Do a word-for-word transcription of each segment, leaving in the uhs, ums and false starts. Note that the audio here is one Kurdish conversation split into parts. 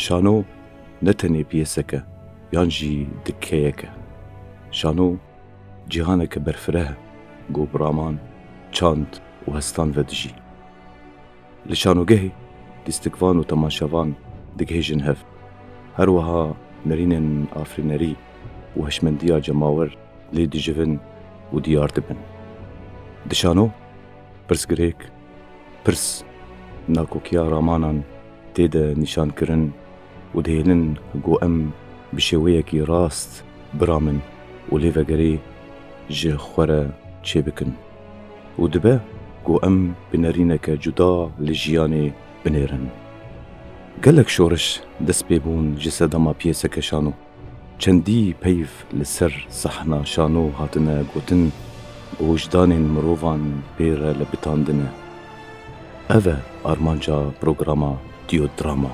Şano ne tenê piyêsek e yan jî dikkeyek e. Şano cîhaneke berfireh e ku bi raman, çand û hestan ve dijî. Li şanogehê lîstikvan û temaşevan digihêjin hev. Her wiha nerînên afirînerî û hişmendiya cemawer lê dijivin û diyar dibin. Di şano pirsgirêk, pirs, nakokiya ramanan tê de nîşankirin û dihêlin ku em bi şêweyekî rast biramin û lêvegerê ji xwe re çêbikin û dibe ku em bi nerîneke cuda li jiyanê binêrin. Gelek şoriş dest pê bûn ji sedema piyêseke şano. Çendî peyv li ser sahna şano hatine gotin ku wijdanên mirovan pê re lebitandine. Ev e armanca programa Diyodrama,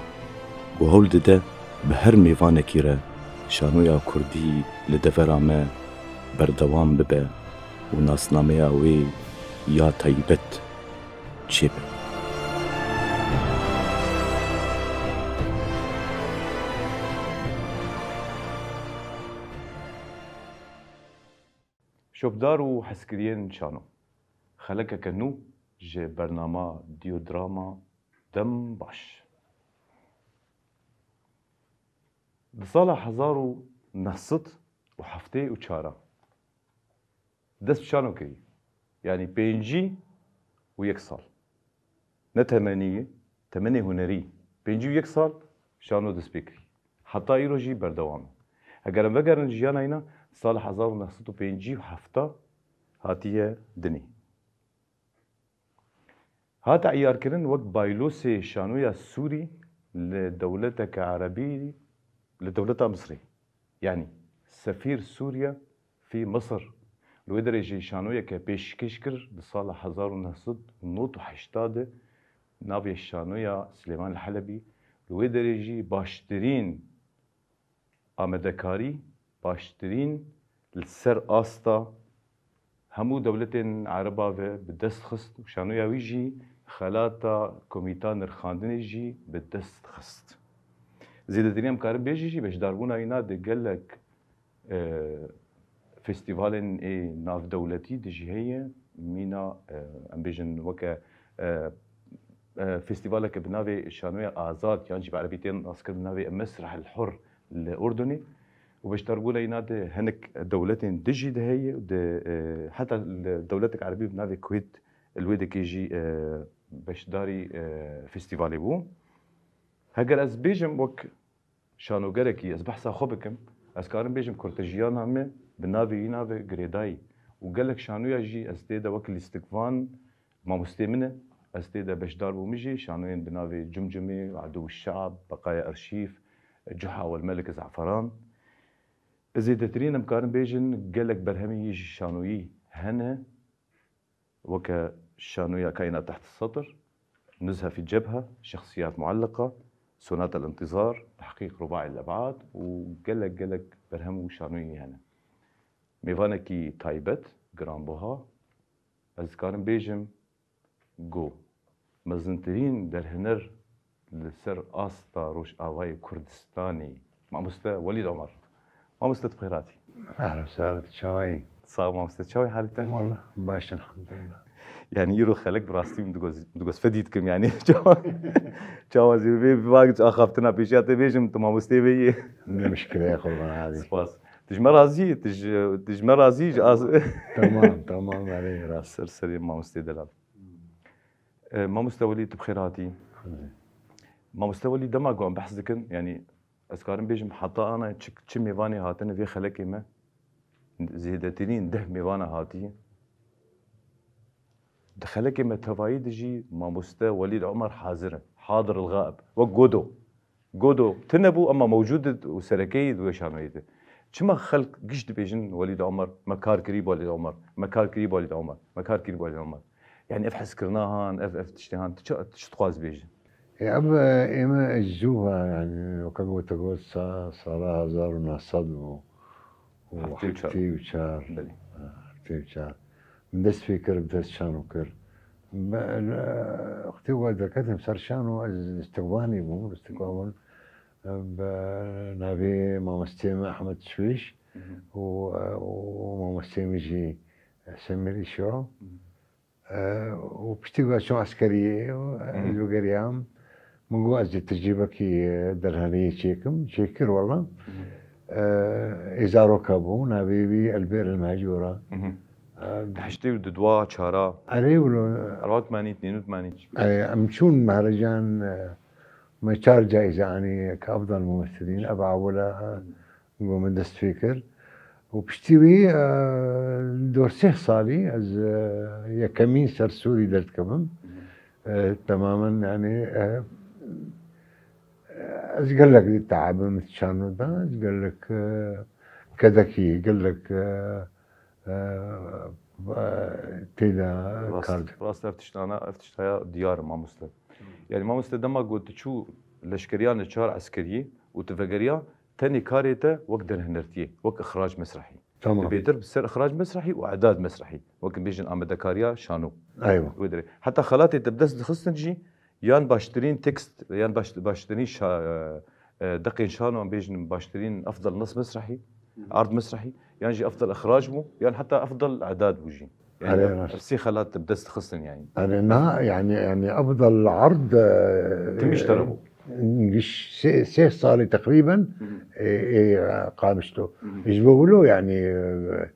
ku hewl dide bi her mêvanekî re şanoya kurdî li devera me berdewam bibe û nasnameya wê ya taybet çêbe. Şopdar û hezkiriyên şano. Xelekeke nû ji bernama Diyodrama, dem baş. Di sala hezar û neh sed û heftê û çar a dest bi şano kirî. Yanî pêncî û yek sal. Ne temenî ye, temenê hunerî. Pêncî û yek sal şano dest pê kirî. Heta îro jî berdewam e. Heger em vegerin jiyana îna, sala hezar û neh sed û pêncî û heft hatiye dinê. Hate eyarkirin wek baylosê şanoya Sûrî li dewleteke erebî, li dewleta Misrê. Yanî sefîr Sûriye fî Misir li wê derê jî şanoyeke pêşkêş kir di sala hezar û neh sed û nod û heştê de, navê şanoya Silêman el Helebî. Li wê derê jî baştirîn amadekarî, baştirîn li ser asta hemû dewletên Ereba ve bi dest xist û şanoya wî jî xelata Komîta Nirxandinê jî bi dest xist. Zêdetirî em karin bêjin jî beşdarbûna wîna di gelek, e, festîvalên ê navdewletî de jî heye. Mîna, e, em bêjin weke, e, e, festîvaleke bi navê Şanoya Azad yan jî bi erebî tên naskirin bi navê Mesreh el Hur li Urdunê û beşdarbûna wîna di hinek dewletên din jî de heye û di, e, heta li dewletek erebî bi navê Kuwêt li wê dekê jî, e, beşdarî, e, festîvalê bû. Heger ez bêjim wek şanogerekî ez behsa xwe bikim, ez karim bêjim kurtejiyana me bi navê wîna ve girêdayî û gelek şanoya jî ez tê de wek lîstikvan, mamostê min e, ez tê de beşdar bûme jî şanoyên bi navê Cumcumê, Edû Şeab, Beqaya Arşîv, Cuha wel Melik Zeferan. Zêdetirîn em karin bêjin gelek berhemê yî ji şanoyî hene. Weke şanoya Kaînat Teht Setir, Nuzhe fî Cebhe, Şexsiyat Mualliqa, Sonat el Întizar, Tehqîq Rubaî el Ebad û gelek gelek berhem û şanoyî hene. Mêvanekî taybet, giranbuha, ez dikarim bêjim ku mezintirîn derhêner li ser asta Rojavayê Kurdistanê, Mamoste Welîd Omer. Mamoste, tu bi xêr hatî. Ehlen sehlen, tu çawa yî? Sağ ol mamoste, çawa yî halî te? Wallah, baş, elhamdülillah. Yani îro xelek bi rastî min digoz-, digozfedî dikim yani. Çawa, çawa zî vê, vê vagî axaftina pêşiya te bêjim, tu mamostê vê yî. Ne mişkile ye, qurban hadî. Spas. Tu ji me razî yî, tu ji, tu ji me razî yî, ji az- Tamam, tamam, erê, rast. Ser serê mamostê delal. E, Mamoste Welî, tu bi xêr hatî. Xêr. Mamoste Welî, dema ku em behs dikin, yanî ez karim bêjim heta ana çi, çi mêvanê hatine vê xelekê me, zêdetirîn deh mêvana hatiye. Di xelekê me tevayî de jî Mamoste Welîd Omer hazir e. Hadir el-gaib. Wek Godo. Godo tune bû, ema mewcûd û serekeyî di wê şanoyê de. Çima xelk giş dibêjin Welîd Omer, me kar kirî bi Welîd Omer, me kar kirî bi Welîd Omer, me kar kirî bi Welîd Omer? Yani ev hezkirina han, ev, ev tiştê han, tu çi, tu çi dixwaz bêjin? E, ev, e, ême zû ve, yani, weke ku te got, sa-, sala hezar û neh sed û, û heftê û çar. Heftê û çar. Belê. Ha, heftê û çar. Min dest pê kir, bi dest şano kir. Me, e, wextê ku ez derketim ser şano, ez li Stikvanê bûm, li Stikvan bûm. bi navê mamostê me Ehmed Şwîş û, û mamostê min jî Semîr Îşo. E, û piştî ku ez çûm eskeriyê, ez vegeriyam, min got ez dê tecrîbekî, e, derhêneriyê çêkim. Çêkir wela. E, ê zaroka bû, navê wî Elbêr El Mehcûr e. E, Di heştê û di dua çara. Erê wilo. Erbet manît, nînût manît. E, em çûn mehrecan, e, me çar caîze anî ke efdal mumessilîn, ev awila, e, Got min dest pê kir. Û piştî wî, e, dor sêh salî ez, e, yekemîn ser Sûrî derdikevim. E, temamen, yani, e, ez gelek dî teabim şano da, ez gelek, e, kedekî, gelek, e, e, e, têda kar. Rast, ev tiştana, ev tiştaya diyar e, mamoste. Yani mamoste dema got tu çû leşkeriya neçar eskeriyê û tu vegeriya, tenê karê te wek derhinertiyê, wek ixrac mesrehî. Tamam. Tu bêtir bi ser ixrac mesrehî û edad mesrehî, wek bêjin amadekariya şano. Eywa. Wê dirê. Heta xelatê te bi dest dixistin jî, yan baştirîn tekst, yan baş-, baştirîn şa-, e, e, deqên şano, em bêjin baştirîn efdal nas mesrehî, ard mesrehî, yan jî efdal ixrac bû, yan heta efdal edad bû jî. Yani Erê, ev, rast. Ev sê xelat te bi dest dixistin yani. Erê, na, yani, yani efdal ard, e, Tim ji te re bû. Giş sê, sê salî teqrîben, Hı hı. e, e, Qamişlo. Hı hı. Ji bo wilo yani, e,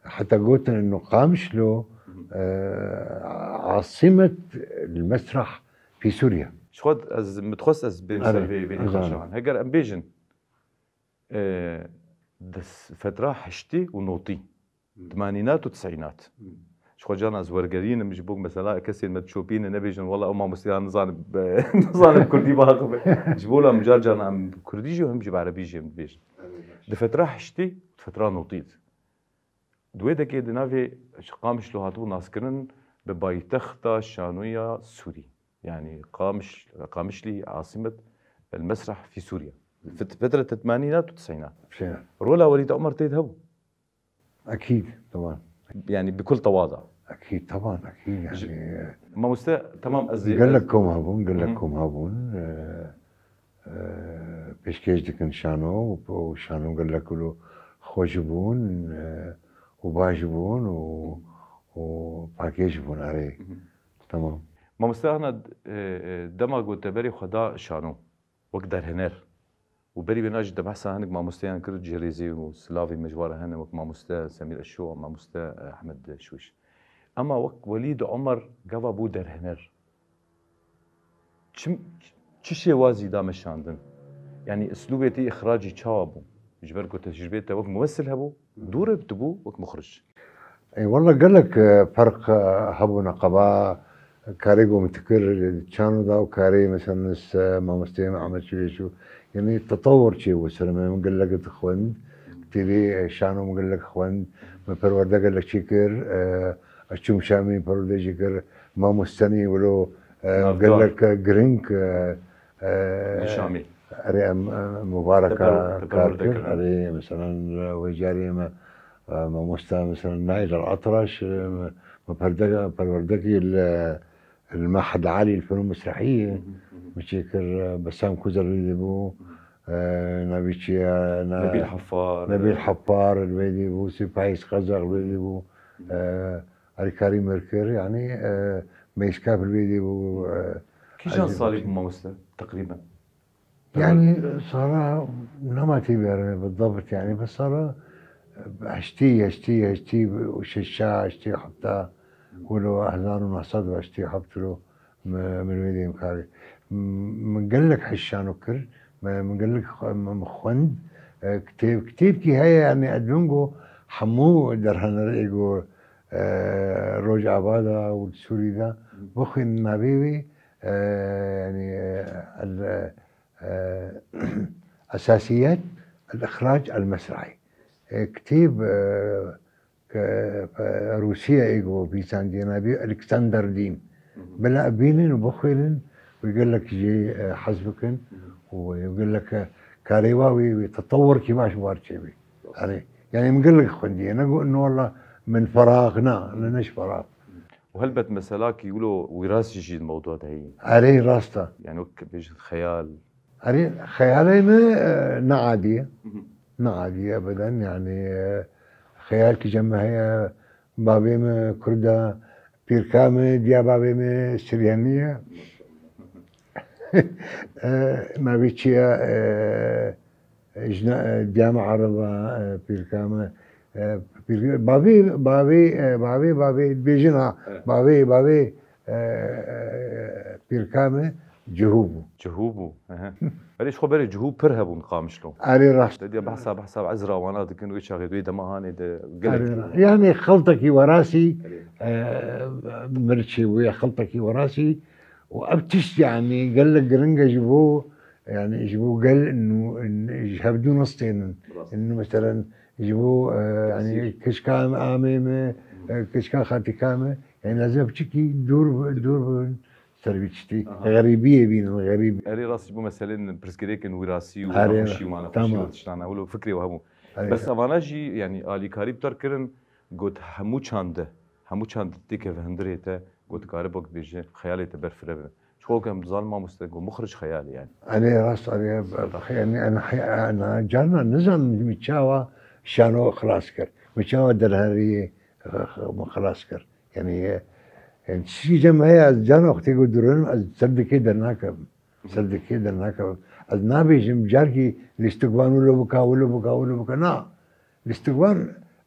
heta gotin inu Qamişlo, Hı hı. e, asimet el mesrah fi Sûriye. Ji xwe ez, min dixwest ez bên Erê, ser vê, vê ez nîqaşa zanim. Heger em bêjin, e, di s-, fetra heştê û notî, Hmm. Temanînat û tisînat. Hmm. Ji xwe cana ez wergerînim, ji bo mesela kesên me diçopînin, nebêjin, "Wela ew mamosteyan nizanin, nizanin kurdî biaxive." Ji bo la min car cana em kurdî jî û hem jî bi erebî jî em dibêjin. Evet. Di fetra heştê, di fetra notî de. Di wê dekê di navê Qamişlo hatibû naskirin bi paytexta şanoya Sûrî. Yani Qamiş-, Qamişlî asimet el mesrah fi Sûriye. Fet-, fetre tetmanînat û tisînat. Şey. Rola Welîd Omer tê de hebû. Ekîd, teban. Yani bi kul tewaza. Ekîd, teban, ekîd. Ji-, yani, mamoste, tamam, ez ê, gelek ez kom hebûn, gelek Hı hı. kom hebûn. E, e, pêşkêş dikin şano, û şano gelek wilo xweş bûn, e, û baş bûn, û, û pakêş bûn, erê. Hı hı. Tamam. Mamoste ana, e, e, dema ku te berê xwe da şano, wek derhêner. Û berî wêna jî te behsa hinek mamosteyan kir, cihêrêzê û silavê me ji wan re hene, wek mamoste Semîr Eşo, mamoste, eh, Ehmed Şûş. Ema wek Welîd Omer gava bû derhêner. Çi, çi şêwazî da meşandin? Yanî, îslûbê te îxracî çawa bû? Ji ber ku tecrûbê te wek mumessil hebû, dûr tibû wek muxric. Ê, wela gelek, e, ferq, e, hebûne qeba karê ku min dikir, çano da û karê, mesela, s-, mamosteyê me Ehmed Şûş û, yanî, tetewur çêbû ser me, min gelek dixwend, têdî, e, şano min gelek xwend, min perwerde gelek çêkir, e, ez çûm Şamî perwerde jî kir, mamostenî wilo, e, Navdar. Gelek, e, giring, e, e, Li Şamî. Erê em, e, mubareka Te per-, te kar perwerde kir. Kir. Erê, mesela, wê carê me, e, mamosta, mesela, Nail El Atraş, e, me, me perde-, perwerdekî li, li Mehed Alî li Fenûn Mesrehiyê, Hı hı, hı hı. Me çêkir, e, Besam Kuzer li wê dî bû, Hı hı. e, navê çi ye, na-, Nebîl Hafar. Nebîl Hafar li wê dî bû, Sipahî Qezaq li wê dî bû, Hı hı. e, Alîkarî Mirkir, yanî, e, Meyskap li wê dî bû, e, Kîjan ez salî bû mamoste, teqrîben? Yani, sala nema tê bere bidabt, yani, bi sala heştî, heştî, heştî û şeş, heştî û heft, wilo hezar û neh sed û heştî û heft wilo min, min wê dê karî. M-, min gelek hişano kir, min, min gelek xwe-, min, min xwend. E, kitêb, kitêbkî heye, yani, ez dibim ku hemû derhenerê ku, e, Rojava de û li Sûrî de bixwînin navê wê, e, yani, e, el, e, Esasiyet el-Îxrac el-Mesraî. E, kitêb, e, ke, e, Rûsya ê ku Bîzantiya navê Alexander Dîn. Hı hı. Bila bînin û bixwînin, wê gelek jê, e, hez bikin Hı hı. û wê gelek, e, karê wa wê, wê tetewurkî baş war çêbî. Erê. Yani min gelek xwendiye. Ne got, "No, wela min ferax na, ne, ne ji ferax." Û helbet meselakî wilo wîrasî jî di mewdûa de heyî. Erê, rast e. Yani wek bêjin xeyal. Erê, xeyalê me, e, ne adî ye. Ne adî ye ebeden, yanî, e, xeyalkî cem me heye, bavê me Kurd e, pîrka me, diya bavê me Siryanî ye. E, navê çi ye? E, jina, e, diya me Ereb e, e, pîrka me, e, pîr-, bavê, bavê, e, bavê, bavê, dibêjin ha, Evet. bavê, bavê, e, e, pîrka me Cihû bû. Cihû bû. Ehe. Erê, ji xwe berê Cihû pir hebûn Qamişlo. Erê, rast. Te diya behsa, behsa Ezra wana dikin, wê çaxê wê dema hanê de gelek Erê, rast. Yani xeltekî werasî, Erê. e, mirçê bûye xeltekî werasî û ev tişt, yani, gelek giring e ji bo, yani, ji bo gel inu, in-, ji hevdû nistênin. Rast. Inu, meselen, ji bo, e, yani, Tesîr. kişka amê me, e, kişka xatika me, yani, lazim piçikî dûr bi-, dûr bin. Ser vî tiştî. Aha. Xerîbiyê bînin, xerîb. Erê rast ji bo meselên pirsgirêkên wîrasî û Erê, nexweşî û manexweşî tamam. û tiştana wilo fikrê we hebû. Erê. Bes evana jî, yanî alîkarî bi te kirin, got hemû çand, hemû çand têkeve hundirê te, got dikare bok dibêje, xeyalê te ber fire bibe. Ji xwe weke em dizanin mamoste, got muxric xeyalê yani. Erê rast, erê, yani, yani, yani, carna nizanim min çawa şano xilas kir. Min çawa derheriyê, e, e, min xilas kir. Yani, e, yani, tiştî cem heye, ez carna wextê ku dironim, ez ser dikê dernakevim. Ser dikê dernakevim. Ez nabêjim, carkî lîstikvan wilo bika, wilo bika, wilo bika. Na. Lîstikvan,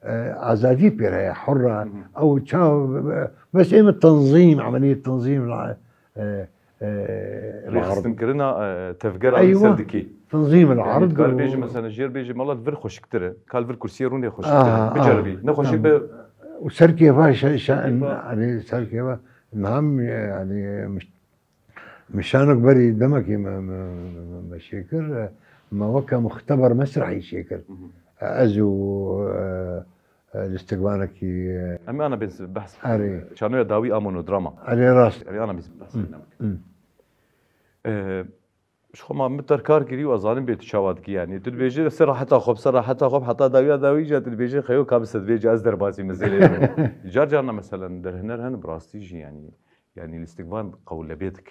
e, azadî pê re ye, hur e. Hı hı. Ew çawa, e, bes ê min tenzîm, emeliyê tenzîm, e, e, e, Rêxistinkirina, e, tevgera li Eywa. ser dikê. Tenzîm Yani, ard dikare û bêjim, mesela, jêr bêjim, mala li vir xweşiktir e. Ka li vir kursiyê rûnê xweşiktir e. Aha, Biceribî. aha. Ne xweşik Tamam. be. Û serkêfa şe-, şe-, Serkêfa. Erê, serkêfa. Niha min, yani, min şanok berî demekî me, me, me, me, me çêkir, me weke muxteber mesrehî çêkir. Hı hı. Ez û, e, e, lîstikvanekî, e, Em ana bên behs. Erê. Şanoya dawî a monodrama. Erê rast. Erê ana bên behs. Hı. Hı. E, Ji xwe ma min ter kar kirî û ez zanim bê tu çawa dikî, yanî tu dibêjî ser raheta xwe, ser raheta xwe, heta dawiya dawî jî tu dibêjî xeyo ka bise dibêjî ez derbasî min zêlê. Car carna meselen derhiner hene bi rastî jî, yanî, yanî lîstikvan qewlebêtik.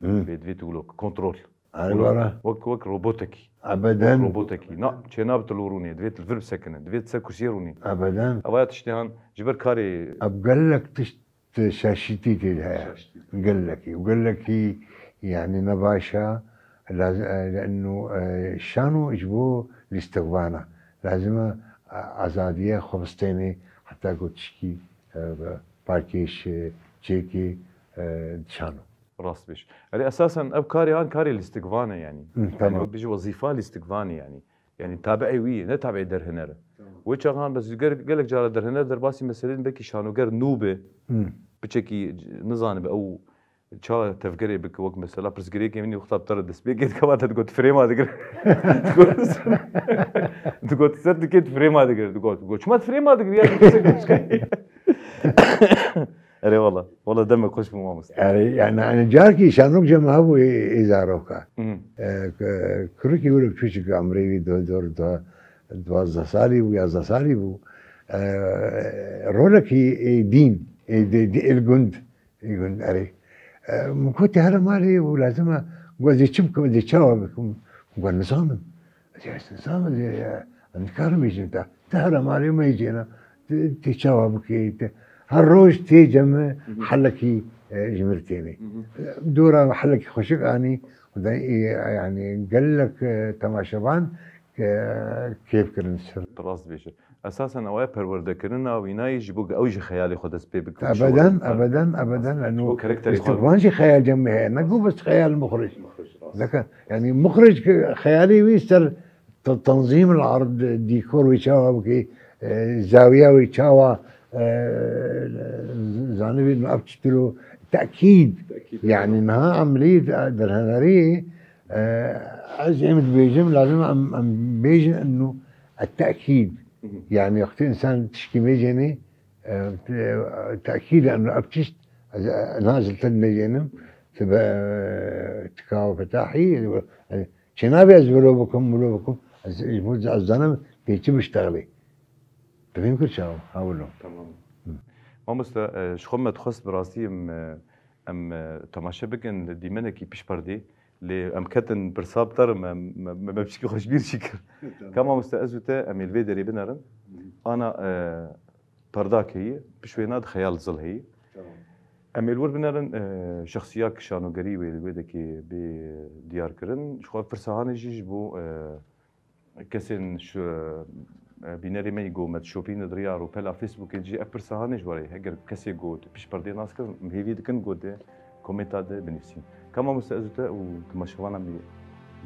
Hı. Bê divê tu wilo kontrol. Erê Wilo were. wek, wek robotekî. Ebeden. Robotekî. Na, çênabe tu li rûnê, divê tu li vir bisekine, divê tu ser kursiyê rûnê. Ebeden. Ev ya tiştê han ji ber karê Ev gelek tişt Ti şaşîtî tê de heye. Şaşîtî. Gelekî. Û gelekî, yani, ne baş e. Laz-, e, inu, e, şano ji bo lîstikvan e. Lazim e, e, azadiye xwe bistênê, heta ku tişkî, e, parkêş, e, çêkê, e, şano. Rast bêj. Erê, esasen ev karê an karê lîstikvan e, yani. Hı, Yani, tamam. wek bijî wezîfa lîstikvanê, yani. Yani tabi'ê wî ye, ne tabi'ê derhiner e. Tamam. Wê çaxan bes ger-, gelek cara derhiner derbasî meselên belkî şanoger nû be, Hmm. piçekî c-, nizanibe ew ça tevgerê bike, wek mesela pirsgirêkê min wexta bi te re dest pê kê dike, va te digot firêma digir. Digot ser, digot ser dikê tu firêma digir. Digot, digot, çima tu firêma digir ya? Erê wala. Wala demek xweş bû mamoste. Yani, yani, yani carkî şanok cem hebû ê, ê zaroka. Hı hı. E, k-, kurikî wilo biçûçik, emrê wî do-, dor da duwazdeh salî bû, yazdeh salî bû. E, rolekî ê dîn, ê dê, dê, ê gund, ê gund, erê. E, min gotî here malê û lazim e, got, ez ê çi bikim, ez ê çawa bikim? Min got, nizanim. Ez ê, ez nizanim, ez ê, ez nikarim bêjim te. Te here malê me yê cêna. Te, te çawa bikê, te, her roj tê cem me Hı hı. helekî, e, ji mir tênê. Hı hı. Dora helekî xweşik anî, û de, e, yani gelek, e, temaşevan, e, kêf kirin ser. Rast dibêje. Esasen ew ye perwerdekirina wînayê ji bo ew jî xeyalê xwe dest pê bike. Ebeden, ebeden, ebeden. Ji bo karakterê xwe. Lîstikvan jî xeyal cem me heye. Ne ku bes xeyal muxric. Muxric, rast. Deke, yani muxric ki xeyalê wî ser Te-, tenzîm el erd, dîkor wê çawa bikî, e, zawiya wê çawa, e, zanibî ev çitir o, tekîd. Tekîd, Yani evet. niha emrî de-, derhenerî, e, ez ê min dibêjim, lazim em, em bêjin inu et-tekîd. Hı hı. Yani wextê insan tişkî mêjênê, e, te-, tekîd inu ev çişt, ez, e, nazil te dimêjênim, te be, e, tika û fetahî, e, Çênabê ez wilo bikim, wilo bikim. Ez, ez, ez zanim pê çi biştexilê. Divêm kir çawa, ha wilo. Tamam. Hı. Mamoste, e, ji xwe me dixwest bi rastî em, e, em, e, temaşe bikin li dîmenekî pişt perdê. Lê em ketin pirsa bi te re, me, me, me, me pişkî xweşbîr jî kir. Tamam. Ka mamoste, ez û te em ê li vê derê binerin. Hı hı. Ana, e, perdak heye, pişt wê na di xeyal zil heye. Tamam. Em ê li wir binerin, e, şexsiyek şanogerî wê li wê dekê bê diyar kirin. Ji xwe pirsa hanê jî ji bo, e, kesên şu, e, bînerê me yî ku me dişopîne di riya rûpela Facebookê jî ev pirsa hanê ji we re ye. Heger kesê ku tu pişt perdê nas kir, em hêvî dikin ku di komênta de binivîsîn. Ka mamoste, ez û te û temaşevana me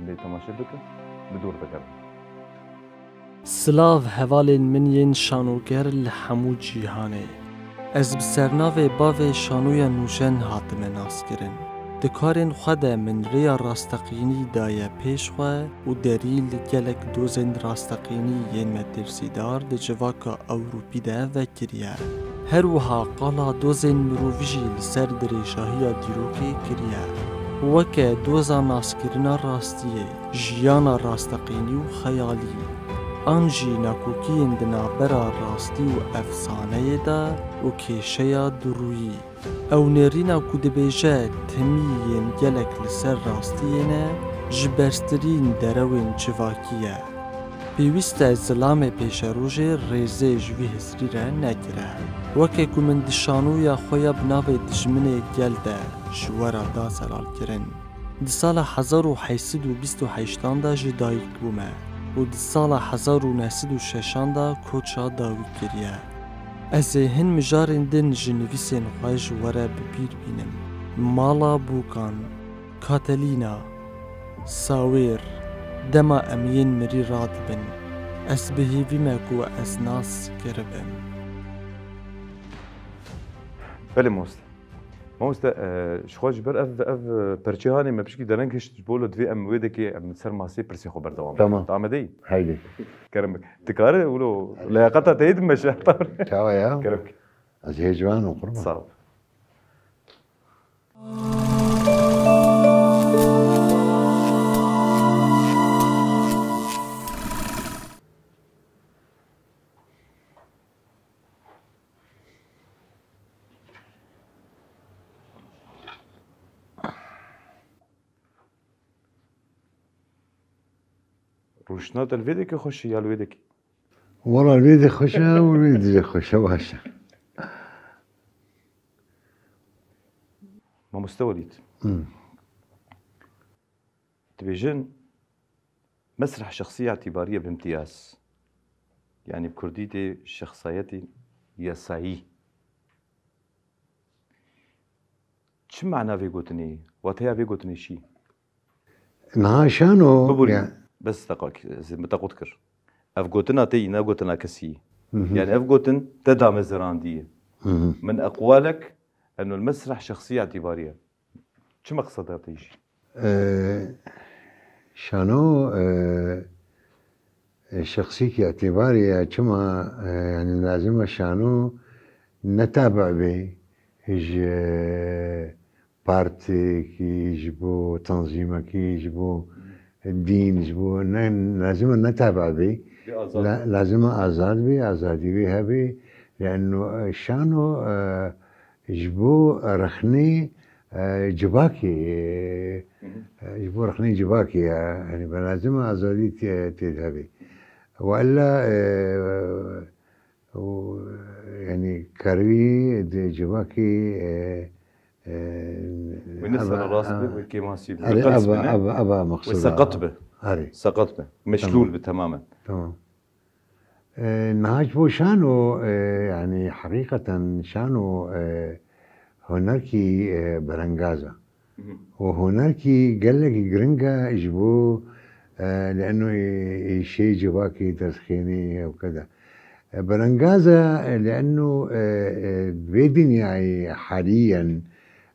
lê temaşe bikin, bi dor vegerin. Silav hevalên min yên şanoger li hemû cîhanê. Ez bi sernavê bavê şanoya nûjen hatime naskirin. Di karên xwe de min rêya rasteqînî daye pêş xwe û derî li gelek dozên rasteqînî yên metirsîdar di civaka Ewropî de vekiriye. Her wiha qala dozên mirovî jî li ser dirêjahiya dîrokê kiriye. Weke doza naskirina rastiyê, jiyana rasteqînî û xeyalî, an jî nakokiyên di navbera rastî û efsaneyê de û kêşeya durûyî. Ew nêrîna ku dibêje timî yên gelek li ser rastiyê ne, ji berztirîn derewên civakî ye. Pêwîst e zilamê pêşerojê rêzê ji vî hizrî re negire. Weke ku min di şanoya xwe ya bi navê Dijminê Gel de ji we re da zelalkirin. Di sala hezar û heşt sed û bîst û heştan de ji dayik bûme û di sala hezar û neh sed û şeşan de koça dawî kiriye. Ez ê hin mijarên din ji nivîsên xwe ji we re bi bîr bînim. Mala Bûkan, Katelîna, Sawêr, dema em yên mirî radibin, ez bi hêvî me ku ez nas kiribim. Belê mamoste. Mamoste, e, ji xwe ji ber ev, ev, e, perçê hanê me pişkî dereng hişt, ji bo lo divê em wê dekê em ser masê pirsê xwe berdewam bikin. Tamam. Tu amade yî? Haydi. Kerem bik. Dikare wilo leyaqeta te yê dimeşe. Çawa ya? Kerem bik. Ez hêciwan im, qurban. Sağ ol. Rûşna te li vê dekê xweş e ya li wê dekê? Wela li vê de xweş e û li wê de jî xweş e, baş e. Mamoste Welîd. Hmm. Dibêjin, mesreh şexsî îtîbarî ye bi îmtiyaz. Yanî bi kurdî tê şexsayetê yasayî. Çi mana vê gotinê ye? Wateya vê gotinê çi ye? Niha şano, Biborî, ya. Bes deqak, ez min te qut kir. Ev gotina te yî, ne gotina kesî yî. Hı hı. Yanî ev gotin te damezerandiye. Hı hı. Min eqwalek eno mesreh şexsî îtîbarî ye. Çi meqseda te jî? Ee, şano, ee, e, şexsî ki îtîbarî ye, çima, ee, yanî lazim e şano ne tabi be ji partiyekî, ji bo tanzîmekî, ji bo dîn, ji bo ne, lazim e ne tabi be. Be azad. La-, lazim e azad be, azadî wê hebe. Leno, e, şano, e, ji bo rexnê, e, civakê, e, Hı hı. e, ji bo rexnê civakê ye. Yanî bi lazim e azadî tê, tê de hebe. Wella, e, û, yanî karî di civakê, e, e, Wê ne eva, serrast be, a, wê kêmasî be, erê, wê qels eva, be, ne? Eva, eva Wê meqsud seqet a. Be. Erê. Seqet be. Meşlûl Tamam. Be temamen. Tamam. E, niha ji bo şano, e, yanî heqîqeten şano, e, hunerkî, e, berengaz e. Mhm. Û hunerkî gelekî giring e ji bo, e, li eno ê, êşê civakê derxînê ew keda. E, berengaz e, li eno, e, e, vê dinyayê haliyen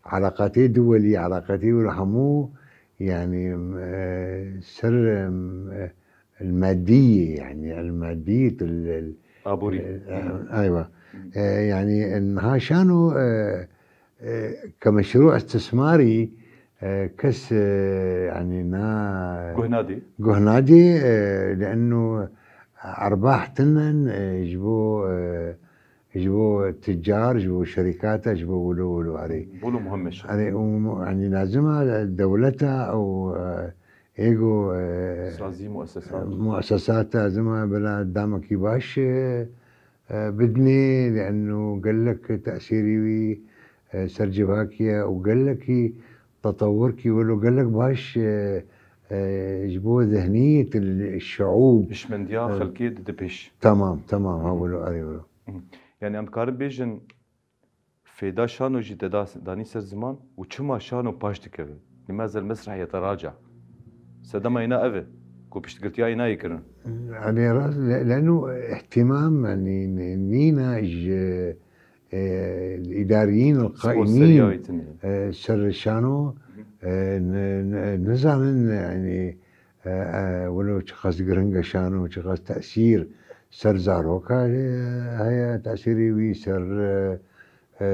eleqatê duwelî, eleqatê wir hemû, yanî, e, ser, e, المادية، يعني المادية ال-، ال-، Aborî. e, e, aywa. E, yani, e, niha şano, e, e, كمشروع استثماري, e, kes, e, yani, na Guh nadê. Guh nadê, e, لأنه أرباح tinen, e, ji bo, e, ji bo ticar, ji bo şerîkata, ji bo wilo wilo erê. Bolo muhim e şan. Erê, û, yanî lazim e dewleta û, e, êgo, e, Sazî, muesesat. Muesesat lazim e bila damekî baş, e, e, bidinê, lienno gelek tesîrî wî, e, ser civakî ye û gelekî tetewurkî wilo gelek baş, e, e, ji bo zihniyet şeûb. Hişmendiya, e, xelkê dide pêş. Tamam, tamam, ha, wilo, erê, wilo. Hı. Yani em dikarin bêjin, fêda şano jî te da-, danî ser ziman û çima şano paş dikeve? Limaze el-mesreh yeteraca? Sedema êna ev e, ku piştgirtiya êna yê kirin. Erê, rast, le-, leno ihtimam, yanî, nîna ji, e, îdariyîn, el-qaîmîn, e, ser şano, e, ne-, ne-, nizanin, yanî, e, e, wilo çiqas giring e şano, çiqas tesîr ser zaroka, e, heye, tesîrê wî ser, e, e,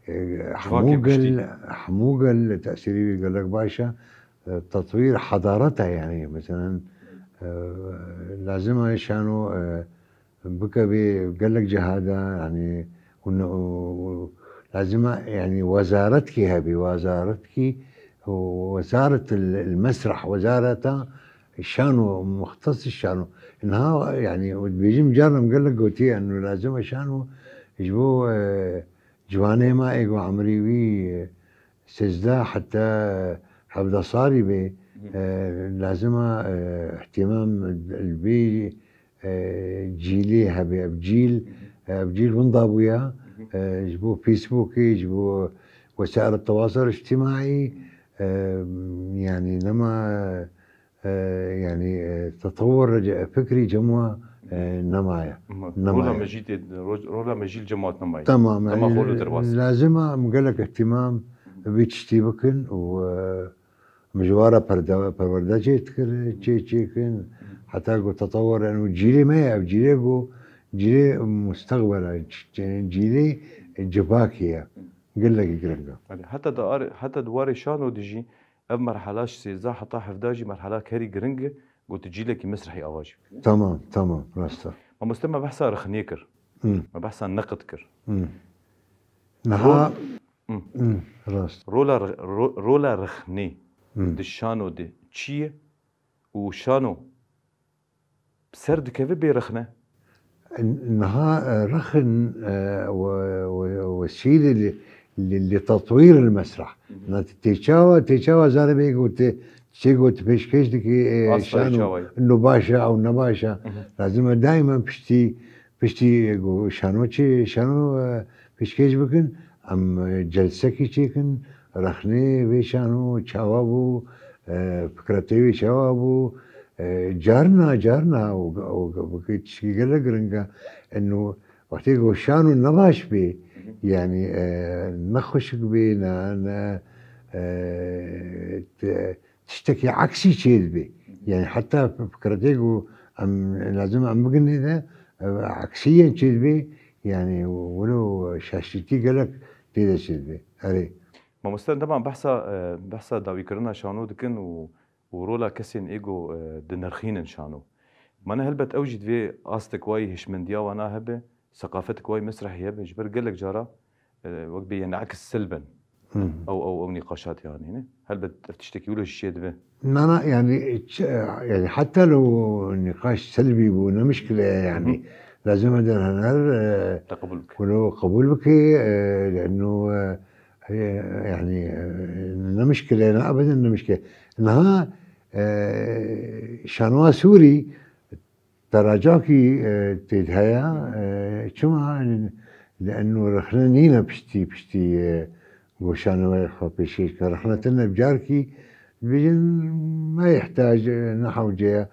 e, hemû gel, hemû gel tesîrê wî gelek baş e. E, tetwîr hedareta, yanî, meselen, e, lazim e şano, e, bikevê gelek ciha de, yanî, û ne-, û, û lazim e, yanî, wezaretkî hebî, wezaretkî, û wezaret el, el mesreh, wezareta şano, muxtes şano. Niha, yanî, û dibêjim, carna min gelek gotiye, eno lazim e şano ji bo, e, ciwanê me êgo emrî wî, e, sêzdeh heta hevdeh salî bê, Hı. e, lazim e, e, ihtimam li vê, e, cîlê hebe. Ev cîl, Hı hı. ev cîl winda bûye, Hı hı. e, ji bo Facebookê, ji bo wesaîl tewasûl îctimaî, e, yanî nema, e, yanî, e, tetewur, e, fikrî cem we, e, nemaye. Ma-, Nemaye. Rola me jî tê, ro-, rola me jî li cem we nemaye. Tamam, Dema yanî xwe li derbas. lazim e em gelek ihtimam vî tiştî bikin û, e, Em ji wan re perde-, perwerde çê dikir, çê, çêkin, heta ku tetewur, eno cîlê me ye, ev cîlê ku cîlê mustaqbel e, ç-, ç-, cîlê civakê ye. Gelekî giring e. Belê, heta di ar-, heta di warê şano de jî ev merhela ji sêzdeh heta hevdeh jî merhela herî giring e, ku tu cîlekî mesrehî ava jî. Tamam, tamam, rast e. Mamoste, me behsa rexnê kir. Hmm. Me behsa neqid kir. Hmm. Niha Rol- Hmm. Hmm, rast. Rola re-, ro-, rola rexnê Hmm. di şano de çi ye û şano ser dikeve bê rexne? Niha, e, rexn, e, we-, we-, wesîle li, li, li tetwîr el mesrah. Hı hı. Na tê çawa, tê çawa zarê bê gote, çê got pêşkêş dikî, e, Asla şano, çawa ye. Ino baş e, ew ne baş e. Hı hı. Lazim e daîman piştî Piştî ku şano çê, şano, e, pêşkêş bikin, em, e, celsekî çêkin, rexnê vê şano çawa bû, e, fikretê wê çawa bû, e, carna, carna û, û, û tişkî gelek giring e. Eno wextê ku şano nebaş bê, yanî, e, ne xweşik bê, ne, ne, e, te-, tiştekî eksî çêdibe. Yani heta fikretê ku em lazim em bigin de, e, eksî yên çêdibe, yani wilo şaşîtî gelek tê de çêdibe. Erê. Mamoste, dema behsa, e, behsa dawîkirina şano dikin û, û rola kesên êgo, e, dinirxînin şano. Mane helbet ew jî divê astek wayî hişmendiya wana hebe, seqafetek wayî mesrehî hebe, ji ber gelek cara, e, wek bê yên aks selben. Hı hı. Ew, ew, ew nîqaşat yanî ne. Helbet ev tiştekî wilo jî çêdibe. Na, na, yani, ç-, yani, heta lo nîqaş selbî bû, ne mişkile ye, yani. Hı hı. Lazim e derhener, e, Te qebûl bike. Wilo qebûl bike, e, lienno, e, e, yani, e, ne mişkile ye, ne ebeden ne mişkile. Niha, e, şanoa Sûrî, Teracakî, e, tê de heye, e, çima? Li eno rexne nîne piştî, piştî, e, goşanê we xwe pêşkêş ke. Rexne tine bi carkî dibêjin me îhtiyac, e, ne hewce ye.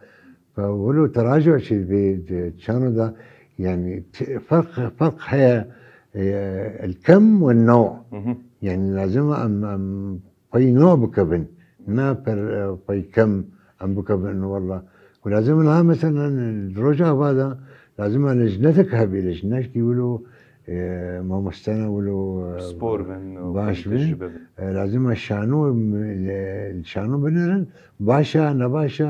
Fe wilo teraca çê dibê di çano de, yani, t-, ferq, ferq heye, e, el-kem we new. Hı hı. Yani, lazim e em, em pey nû bikevin, ne per, e, pey kem em bikevin, wella. Û lazim e niha, meselen, di Rojava de, lazim e lejnetek hebî, lejnekî wilo, e, mamostene wilo, e, Spor bin û baş bin. Tecrübe bin. E, lazim e şano, e, şano binirin, baş e, ne baş e,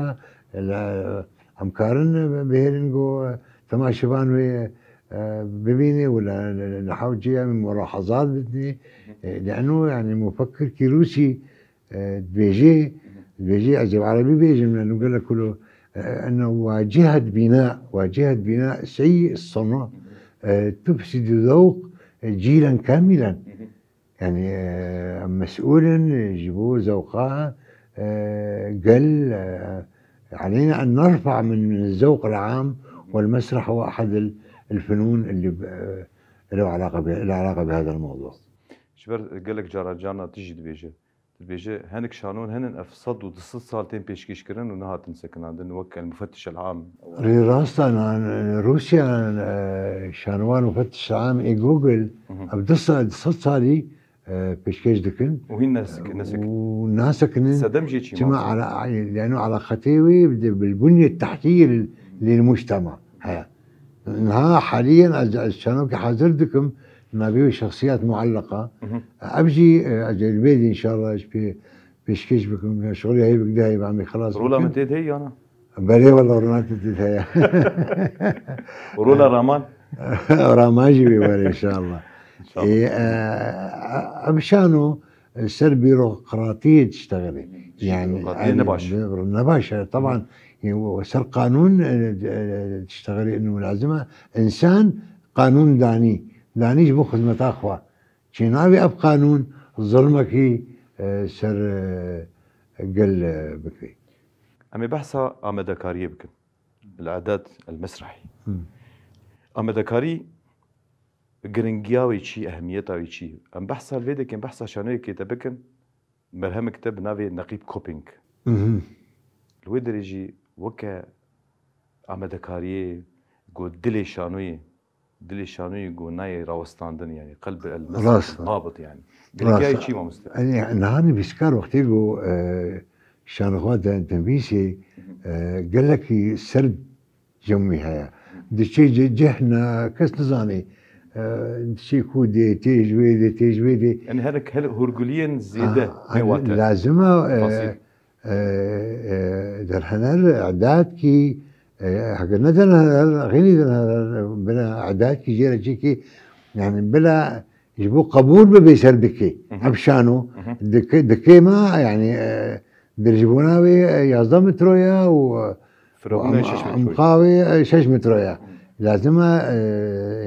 e, la-, em karin bihêlin ku, e, temaşevan wê, e, bibîne wila li, li, li hewcê em mulahazat bidinê. E, لأنه يعني مفكركî Rûsî, e, dibêjê, dibêjê ez ê bi Erebî bêjim, لأنه gelek wilo, e, أنه واجهة بناء، واجهة بناء سيء الصنع، e, تفسد ذوق جيلا كاملا. Yani, e, em mesûl in ji bo zewqa, e, gel, e, علينا أن نرفع من، من الذوق العام، والمسرح هو أحد ال-، الفنون اللي ب-، له علاقة ب-، له علاقة بهذا الموضوع. Ji ber gelek cara carna tu jî dibêje. Dibêje, hinek şanon hene ev sed û du sed sal tên pêşkêşkirin û nehatin sekinandin, wek El Mufettiş El Am. Rê rast e, nan, Rûsya, e, şanovan Mufettiş El Am ê Google, Hı hı. ev du sed, du sed salî, e, pêşkêş dikin. Û hîn nesik-, nesekinin. Û nasekinin. Sedem jê çi Çima ma? Ala-, yani alaqetê wê bi, bil bunyet tehtiyê lil, lil mujtema heye. Niha haliyen ez, ez şanokê hazir dikim, navê wê şexsiyat muallaqa. Hı hı. Ev jî, e, ez ê li bê de inşallah ji pê pêşkêş bikim. Ya şixulê heyvek de heyva em ê xelas Rola bikin. Min tê de heye yana? Belê wela rola te tê de heye. Rola Raman? Raman jî wê were inşallah. İnşallah. E, e, ev şano, e, ser bürokratiyê diştexile. Yani, Bürokratiyê yani, ne baş. Ne baş, e, taban, e, o ser kanun, e, e, diştexile, innu lazim e. İnsan kanun danî. Danî ji bo xizmeta xwe. Çênavê ev qanûn zilmekî, e, ser, e, gel, e, bike. Em ê behsa amadekariyê bikin. El-i'dad el-mesrahî. Hı. Amadekarî giringiya wê çi, ehemiyeta wê çi? Em behsa vê dikin, behsa şanoyekê te bikin, merhemek te bi navê Neqîb Köping. Hı hı. Li wê derê jî weke amadekariyê ku dilê şanoyê, dilê şanoyê ku nayê rawestandin, yani qelb el Rast e. Nabit yani. Rast e. Giringiya wê çi mamoste? Yani, niha nivîskar wextê ku, e, şanoxwe de dinivîsê, e, gelekî ser cemû heye. Diçê ce-, cihna kes nizanê. E, diçê ku dê, tê ji wê dê, tê ji wê dê. Yani her, her hurguliyên zêde Ha, ne wate? Lazim e, e, Fasîl. E, e, derhener, îdadkî, e, heke ne derhener, xeynî derhener, bila îdadkî jê re çêkî, yani bila ji bo qebûl bibe ser dikê. Hı hı. Ev şano, Hı hı. dikê, dikê me, yani, e, dirêjbûna wê, e, yazdeh metro ya û, e, Firavûna û em-, şeş metro. Emqa wê, e, şeş metro ya. Lazim e, e,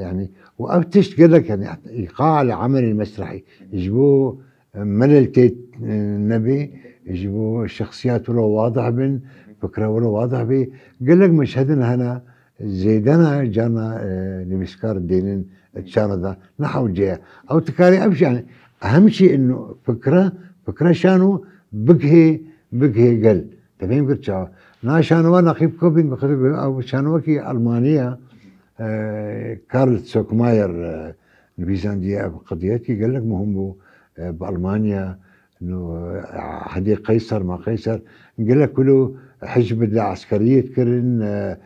yani, û ev tişt gelek, yani, îqa li emelê mesrehî. Ji bo, e, melel tê, e, nebê, ji bo şexsiyat wilo wadih bin, fikra wilo wadih bê. Gelek meşhedin hene, zêdena carna, e, nivîskar dênin, e, çana da. Ne hewce ye. Ew dikarê ev jî, yani, hem jî ino fikra, fikra şano bigihê, bigihê gel. Te fêm kir çawa? Na şanowa Neqîb Köping, ew şanowekî Almanî ye, e, Karl Zuckmayer, e, nivîsandiye ev qediyetî gelek muhim bû, e, bi Almanya, no, e, hedê Qeyser ma Qeyser, gelek wilo hicb de eskeriyê dikirin, e,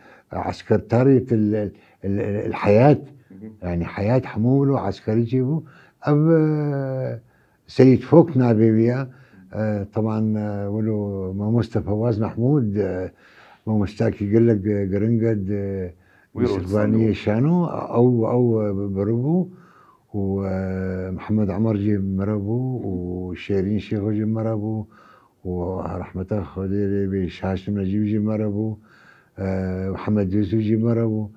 eskertariyet el, el, el, el heyat, Hı hı. yani heyat hemû wilo eskerî çêbû. Ev, e, Seyîd Fok navê wî ye. E, teban, e, wilo mamoste Fewaz Mehmûd, e, mamostakî gelek, e, giring e di Wî rol Silvaniyê sandibû. Şano, ew, ew, e, biribû û, e, Mihemed Emer jî miribû û Şêrîn Şêxo jî miribû û rehmeta Xwedê lê bê Şaşim Necîb jî miribû. E, Mihemed Yusuf jî miribû.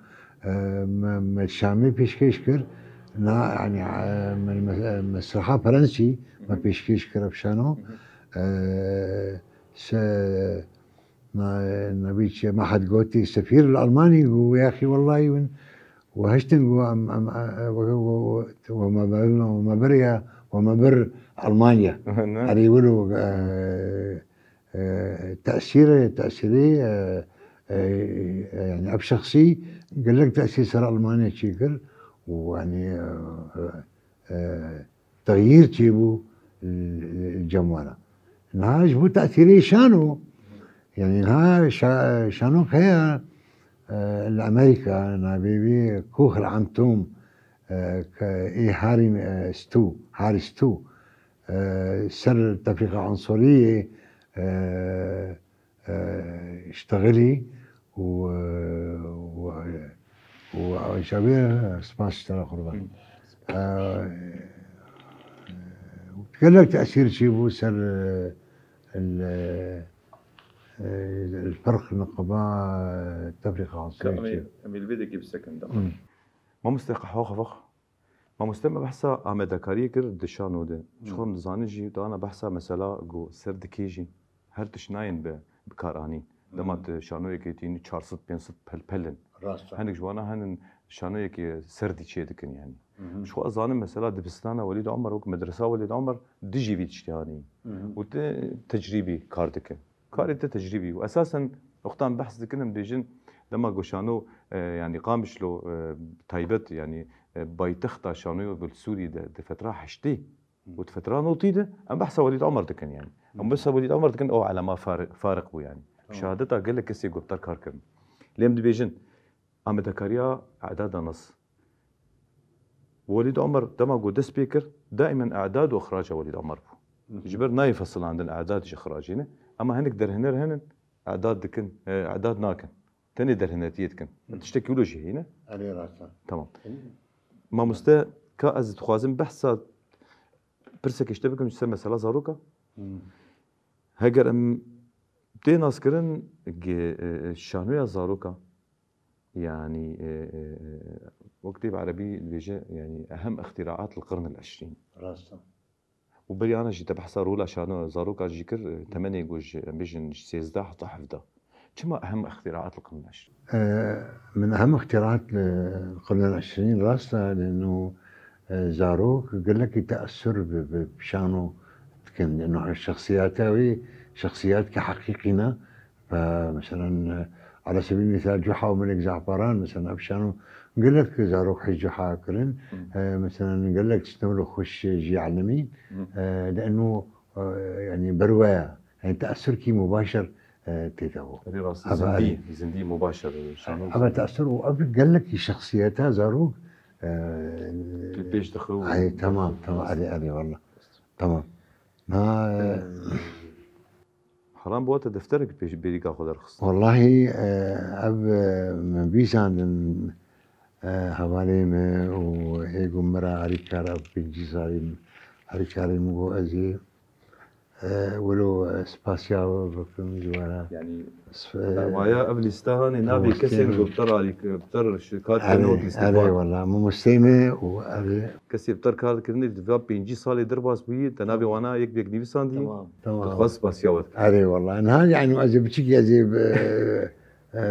E, me, me Şamê pêşkêş kir. Na, yani, e, me, me, mesraha Fransî me Hı hı. pêşkêş kir ev şano. Hı hı. E, se, na, nabî çi, Mehed gotî, sefîr li Almanî got, ya xî, wellahî win, we hiştin got, em, em, e, we, we, we, we me, we me bir ya, we me bir Almanya. Ne? Erê wilo, e, e, tesîrê, tesîrê, e, e, yani ev şexsî gelek tesîr ser Almanya çêkir û yani, e, e, e, texyîr çêbû, e, cem wana. Niha ji bo tesîrê şano, yani niha şa-, şanok heye, e, li Amerîka, navê wî Kuch el Amtum, e, ke ê Harry, e, Stu, Harry Stu, e, ser tefrîqa unsuriyê, e, e, iştexilî û, e, û, e, û şevê spas ji te re qurban. Hı. E, gelek tesîr çêbû ser, e, el, e, el ferq niqaba tefrîqa Ka asrî em ê, çê. Em ê li vê dekê bisekin de. Hı. Mamoste qehwa xwe vex. Mamoste me behsa amadekariyê kir di şano de. Hı. Çixwe em dizanin jî, dana behsa mesela ku ser dikê jî her tişt nayên bi, bi kar anîn. Dema Hı. tu şanoyekê tînî çar sed pênc sed pelpel in. Rast e. Hinek ji wana henin şanoyekê serdî çê dikin yani. Hı hı. Çixwe ez zanim mesela dibistana Welîd Omer wek medresa Welîd Omer dijî vî tiştê anî. Hı hı. Û tu tecrîbî kar dikin. Karê te tecrîbî û esasen wextan behs dikin em dibêjin dema ku şano, e, yani Qamişlo, e, taybet yani, e, baytexta şanoya ku li Sûriyê de di fetra heştê û di fetra notî de em behsa Welîd Omer dikin yani. Em behsa Welîd Omer dikin, ew elema fari-, fariq bû yani. Tamam. Şehadeta gelek kesê ku bi te re kar kirin. Lê em dibêjin amadekariya edada nas. Welîd Omer dema ku dest pê kir, daîmen edad û ixraca Welîd Omer bû. Hı hı. Ji ber nayê fesilandin edad ji ixracê ne. Ema hinek derhiner henin, edad dikin, e, edad nakin. Tenê derhinertiyê dikin. Hı. Tiştekî wilo jî heye ne? Erê, rast e. Tamam. Hı. Mamoste, ka ez dixwazim behsa pirsekê ji te bikim ji ser mesela zaroka. Hı. Heger em tê naskirin ge-, e, e, şanoya zaroka, yani, e, e, e, wek tê bi erebî dibêje, yani, ehem îxtîraat li qirn el eşrîn. Rast e. Û berî ana jî te behsa rola şano zaroka jî kir, e, temenê ku ji, em bêjin ji sêzdeh heta hevdeh. Çima ehem îxtîraat li qirn el eşrîn? E, min ehem îxtîraat li qirn el eşrîn rast e, lêno, e, zarok gelekî teesur bi, bi şano dikin. Lêno şexsiyata wî, şexsiyatke heqîqî ne. Fe, meselen, e, ala sebîl mîsal Cuha û Melek Caferan, meselen, ev şano gelek zarok hej Cuha kirin. Hı. E, meselen, gelek stemro xweş jî elimîn. Hı. E, lêno, e, yani berweya, yani teesurkî mubaşer, e, tê de bû. Erê rast, Ava zindî, erê. Zindî mubaşer, şano Ava zindî. Teesur û ev gelekî şexsiyeta zarok, e, Tu pêş dixi û Ay, tamam, tamam, erê, erê, wallah. Tamam. Ha, e, Ee, Heram bi te defterek pêş bêrîka xwe derxist. Wallahî, e, ev, e, min bîzandin, e, hevalê me û hê got min re alîkar ev pêncî salî alîkarî min got ez ê, e, wilo, e, spasiya we bikim ji we re. Yani, Sp-, e, waya ev lîste hanê nabê kesên ku bi te re alîk-, bi te re şikayet kirin wek lîste. Erê, wela, mamosteyê me û ev ê Kesê bi te re kar dikirinê di va pêncî salê derbas bûyî, te navê wana yek bi yek nivîsandî. Tamam. Tamam. Dixwaz spasiya we dikim. Erê, wela. Niha, yani, ez ê biçikî ez ê bi, e,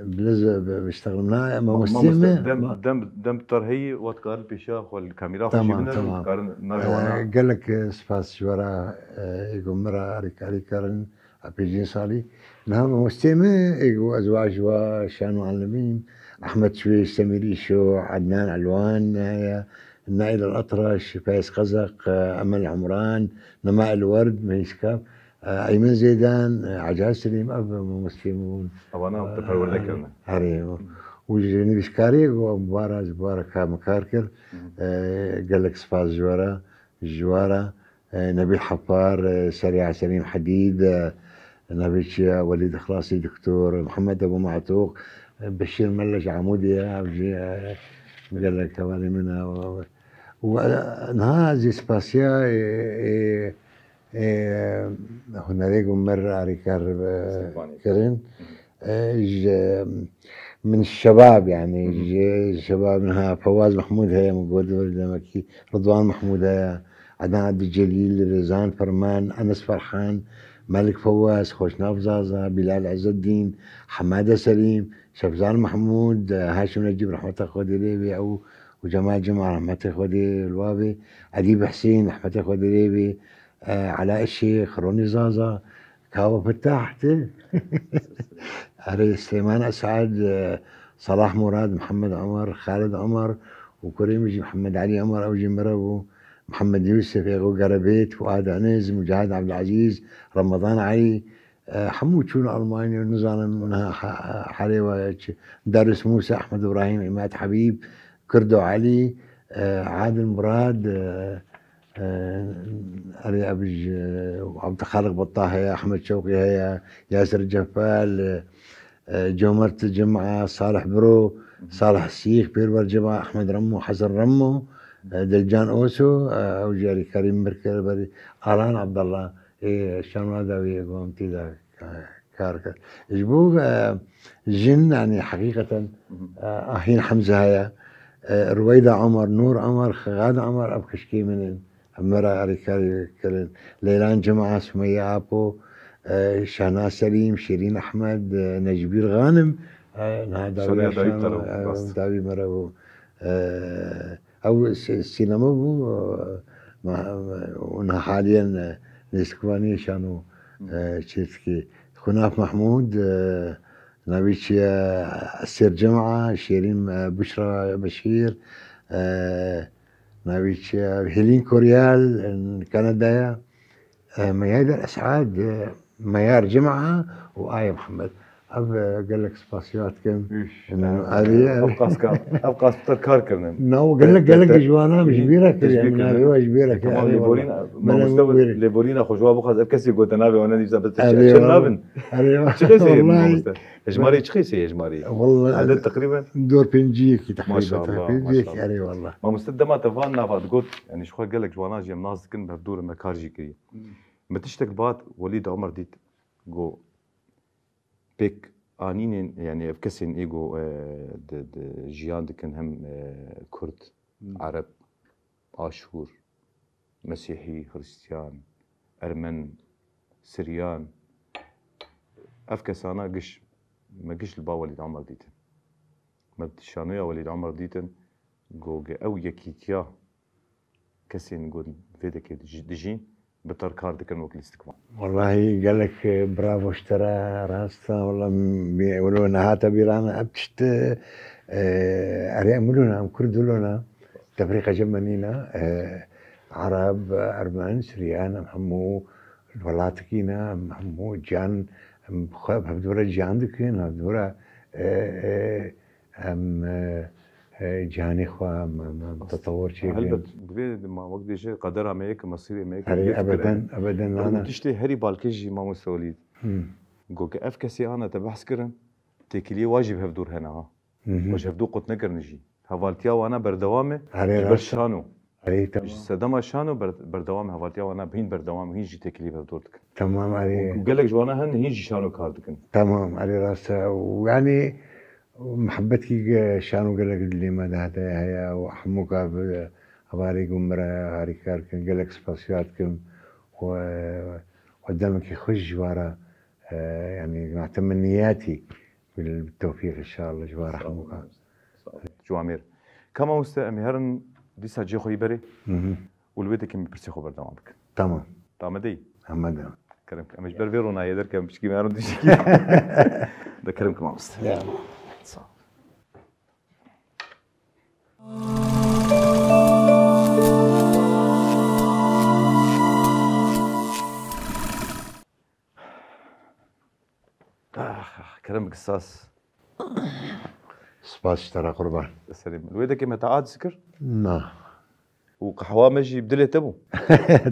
bi lez bi, biştexlim. Na, mamosteyê me. Dem, dem, dem bi te re heyî, we dikarin pêşiya xwe li kamera xwe jî binerin, dikarin navê wana. E, gelek, e, spas ji we re, e, ê ku min re alîkarî kirin. Pêncîn salî. Niha mamosteyê me, ê ku ez wa ji wa şan û alimîm, Ehmed Şwêş, Semîr Îşo, Ednan Elwan, e, Naîl El Etraş, Feyez Qezeq, e, Emel Umran, Nema El Werd, Mehîşka, e, Eymen Zêdan, e, Ecaz Selîm, ev mamosteyê me bûn. Evana te perwerde kirine. Herê. Û ji nivîskarê ku em bara, ji bara ka min kar kir, e, gelek spas ji we re, ji we re. E, Nebîl Hepar, e, Serîa Selîm Hedîd, e, navê çi ye, Welîd Ixlasî, Doktor Mihemed Ebû Matûq, e, Beşîr Melle ji Amûdê ye, ev jî, e, gelek hevalê min e, û, û, e, niha ez ê spasiya, e, e, e, hunerê ku min re alîkar, e, kirin. E, ji, min şebab, yani, ji şebab niha Fewaz Mehmûd heye, min got, demekî Ridwan Mehmûd heye, Edan Ebdulcelîl, Rizan Ferman, Enes Ferhan, Melik Fewaz, Xweşnav Zaza, Bilal Ezeddîn, Hemade Selîm, Şefzan Mehmûd, Haşim Necîb rehmeta Xwedê lê bê, ew û Cemal Cuma rehmetê Xwedê li wa bê, Edîb Hesîn rehmetê Xwedê lê bê, e, Ela Işêx, Ronî Zaza, Kawa Fetah tê. Erê, Silêman Esad, e, Salah Murad, Mihemed Omer, Xalid Omer û kurê min jî Mihemed Elî Omer, ew jî mire bû. Mihemed Yûsif, Êxo Gerebêt, Fuad Eniz, Mucahid Ebdulezîz, Remadan Elî, e, hemû çûn Almanya, nizanim niha ha-, halê we çi. Darius Mûsa, Ehmed Îbrahîm, Îmad Hebîb, Kurdo Elî, e, Adil Murad, e, e, erê, ev ji Abdulxaliq Betta heye, Ehmed Şewqî heye, Yasir Cefal, e, e, Comert Cima, Salih Biro, Salih Sîx, Pêrwer Cima, Ehmed Remo, Hesen Remo, e, Dilcan Oso, e, ew jî alîkarî min kir, berî Alan Abdallah, ê şanoya dawî ye, ku em tê de, e, kar kir. Ji bo, e, jin, yanî heqîqeten, e, Ahîn Hemze heye, e, Rüweyda Omer, Nur Omer, Xixad Omer, ev xişkê min in. Em me re alîkarî kirin. Leylan Cima, Sumeyye Apo, e, Şehnaz Selîm, Şêrîn Ehmed, e, Necbîr Xanim, e, niha dawî Şanoya dawî şano, te re bû, e, rast. Dawî me re bû. E, ew si-, sînema bû, e, ma-, û niha haliyen, e, nêzikvaniyê şano, e, çê dikê. Xunaf Mehmûd, e, navî çi ye, Esêr Cima, Şêrîn, e, Buşra Beşîr, e, Navî çi ye? Hêlîn Koryal, Kanadaya. E, Meyhêder Esad, e, Meyar Cima û Aye Mihemed. Ev, e, gelek spasiya dikim. Üş. Min alî, ev qas ka-, ev qas bi te kar kirine. Na, û gelek, gelek ji wana min ji bîr re kiriye. Min alî, ji bîr re kiriye. Tamam, lêborîn, mamoste, lêborîna xwe ji wa bixwaz, ev kesê gote navê wana nîza bi te çi nabin? Çi qesê ye mamoste? Hejmarê çi qesê ye hejmarê? Walla, Edet teqrîben? Dor pênciyekî teqrîben. Maşallah, teqrîben, maşallah. Erê walla. Mamoste dema te van nava digot, yani ji xwe gelek ji wana jî em nas dikin, bi hevdû re me kar jî kiriye. Hmm. Min tiştek bat, Welîd Omer dît, got, pêk anînên, yani ev kesên ê got, e, di, di jiyan dikin hem, e, Kurd, Hmm. Ereb, Aşûr, Mesîhî, Xristiyan, Ermen, Siryan, ev kesana giş, me giş li ba Welîd Omer dîtin. Me şanoya Welîd Omer dîtin, got, ew yekîtiya kesên got vê dekê dij-, dijîn, bi te re kar dikin wek lîstikvan. Wellahî gelek bravo ji te re, rast e. Wella em, wilo nehate bîra me ev tişt, e, erê em wilo ne, em Kurd wilo ne. Tefrîqa ji me nîne, e, Ereb, Ermen, Siryan, em hemû li welatekî ne, em hemû ciyan, em xwe bi hevdû re ciyan dikin, hevdû re, e, e, em, e, e, ciyanê xwe em, em, em tetewir çêkin. Helbet, bi vê ma wek dibêje qedera me yek e, mesîrê me yek e, Erê, vê fikir ebeden, hene. Ebeden, Û nana. Tiştê herî balkêş jî mamoste Welîd. Hmm. Got ke ev kesê ana te behs kirin, têkiliyê wa jî bi hevdû re hene ha. Mhm. Xwe ji hevdû qut nekirin jî. Hevaltiya wana berdewam e, Erê, ji ber rast e. Şano. Erê, tamam. Ji sedema şano ber-, berdewam e, hevaltiya wana hîn berdewam e, hîn jî têkilî berdor dikin. Tamam, erê. Û gelek ji wana hene, hîn jî şano kar dikin. Tamam, erê, rast e. Û yanî, muhebbetî ge-, şano gelek dilê me de hete heye û hemû ka bi hevalê got min re harîkar kin, gelek spasiya dikim. Û, û demekî xweş ji wa re, e, yanî, na temenniyatî. Bil tewfîq inşallah ji we re hemû. Sağ ol. Sağ ol. Ji Amêr. Ka mamoste, em ê herin dîsa cihê xwe yî berê. Hı hı. Û li wê dekê em ê pirsê xwe berdewam bikin. Tamam. Te amade yî? Amade. Kerem ke. Em ê ji ber vê ronahiyê derkevin, piçkî me herin dijî. De kerem ke mamoste. Ya. Sağ ol. Ah, ah, kerem bike sas. Spas ji te re qurban. Serê min. Wê dekê me te ad zikir? Na. Û qehwa me jî bi dilê te bû?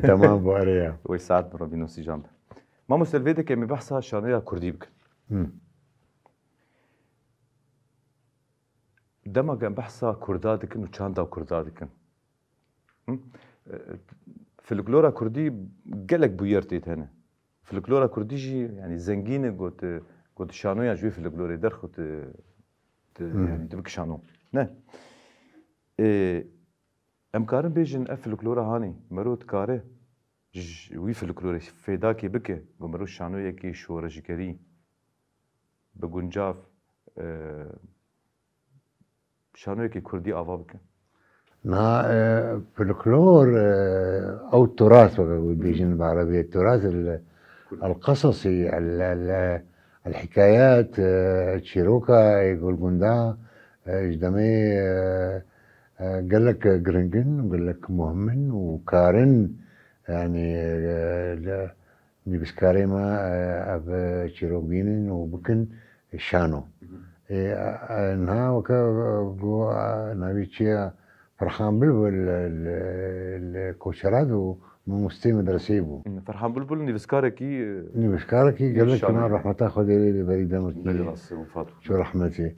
Tamam, bû, erê ya. Wê saet min re bîno sîjan be. Mamoste, li vê dekê me behsa şanoya kurdî bikin. Hı. Dema ku em behsa Kurda dikin û çanda Kurda dikin. Hı? E, folklora Kurdî gelek bûyer tê de hene. Folklora Kurdî jî, yanî, zengîn e, got, got şanoyan ji wî folklorê derxist, tu, tu, Hı. yanî, tu bik şano. Ne? E, em karin bêjin, ev folklora hanî, mero dikare ji wî folklorê fêdakê bike, got mero şanoyekî şoreşgerî, bi guncav, e, şanoyekê kurdî ava bike? Na, e, folklor, e, ew turas weke ku dibêjin bi erebî, turas el, el qesasî, el, el, el hikayat, e, çîroka ê gulgunda, e, ji demê, e, e, gelek giring in, gelek muhim in û karin, yanî, e, li, nivîskarê me, e, ev çîrok bînin û bikin şano. Hı hı. E, e, niha weke, e, got, e, navî çi ye, Ferhan Bilbil li, li, li Koçerad û Mamosteyê medreseyê bû. Ferhan Bulbul nivîskarekî, e, Nivîskarekî gelek şanê. Kena rehmeta Xwedê lê, lê berî demekî Berî rast, wefat bû. Çû rehmetê.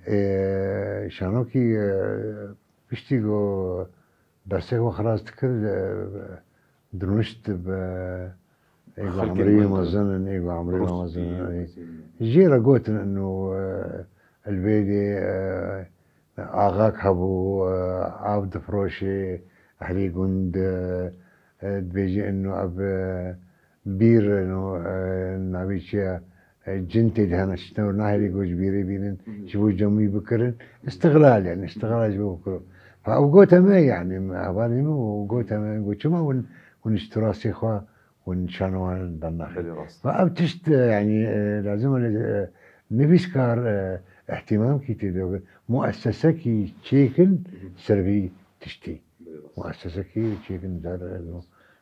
Ê, Şanokî, e, piştî ku dersê xwe xilas dikir, e, dirûnişt bi êgo Xelkê emrî mezin. Mezin in, êgo emrî Rûspî, mezin in. Rûspî. Jê re gotin ino, e, li vê dê, e, axak hebû, e, av difiroşê, ehlî gund, e, e, dibêjî ino ev, e, bîr ino, e, navê çi ye, e, cin tê de hene, şitine û nahêlî ku ji bîrê bînin, Hı hı. ji bo cemûyî bikirin. Îstixlal yani, îstixlal ji bo bikirin. Fa ew gote me yani, hevalê min û gote me, got çima hûn, hûn ji turasê xwe, hûn şanowan dernaxin. Belê rast. Fa ev tişt, e, yani, e, lazim e, e, nivîskar, e, ihtimamkî tê de, muessesekî çêkin Hı hı. ser vî tiştî. Belê rast. Muessesekî çêkin ser,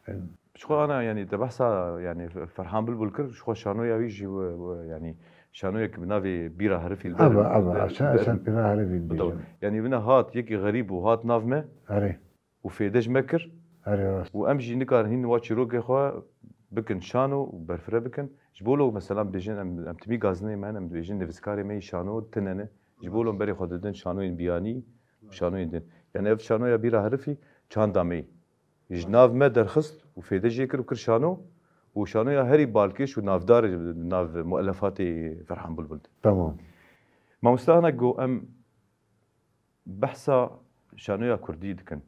e, Ji xwe ana, yanî te behsa, yanî Ferhan Bulbul kir, ji xwe şanoya wî jî we, we, yanî şanoyek bi navê Bîra Herifî li ber Ava, ava, ber- esa, ber- esa Bîra Herifî Bidewr. Dibêjin. Yanî wina hat, yekî xerîb û hat nav me Erê, û fêde ji me kir erê rast. û em jî nikarin hîn wa çîrokê xwe bikin şano û berfireh bikin. Ji bo lo mesela bêjin em, em timî gazineyê me ne, em dibêjin nivîskarê me yî şano tine ne. Ji bo lo em berê xwe didin şanoyên biyanî û şanoyên din. Yanî ev şanoya Bîra Herifî çanda me yî. Ji nav me derxist û fêde jê kir û kir şano û şanoya herî balkêş û navdar e di nav muelefatê Ferhan Bulbul de. Tamam. Mamoste, ana ku em behsa şanoya kurdî dikin,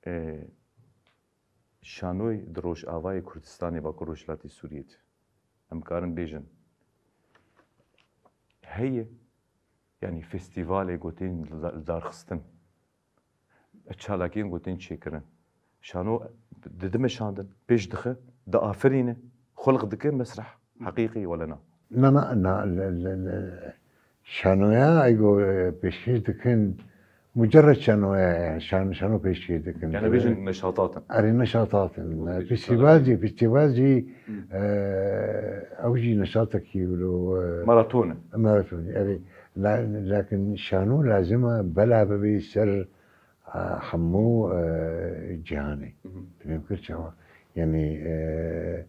e, şanoy di Rojavayê Kurdistanê, Bakur Rojhilatê Sûriyê de, em karin bêjin, heye, yanî festîvalê ku tên li da-, li darxistin, çalakiyên ku tên çêkirin. Şano dide meşandin, pêş dixe, diaferîne, xulq dike mesreh, heqîqî wele na? Na, na, na, le, le, le, şanoya ego, e, pêşkêş dikin, mucerred şanoya, yani şan-, şano pêşkêş dikin. Yani bêjin neşatat in. Erê, neşatat in. Pêşkêş Festîval jî, festîval jî, Hı. e, ew jî neşatekî wilo, e, Maraton e. Maraton, erê. La-, lakin şano lazim e bela bibe ser, e, hemû, e, cîhanê. Hı hı. Dibêm kir çawa? Yani, e,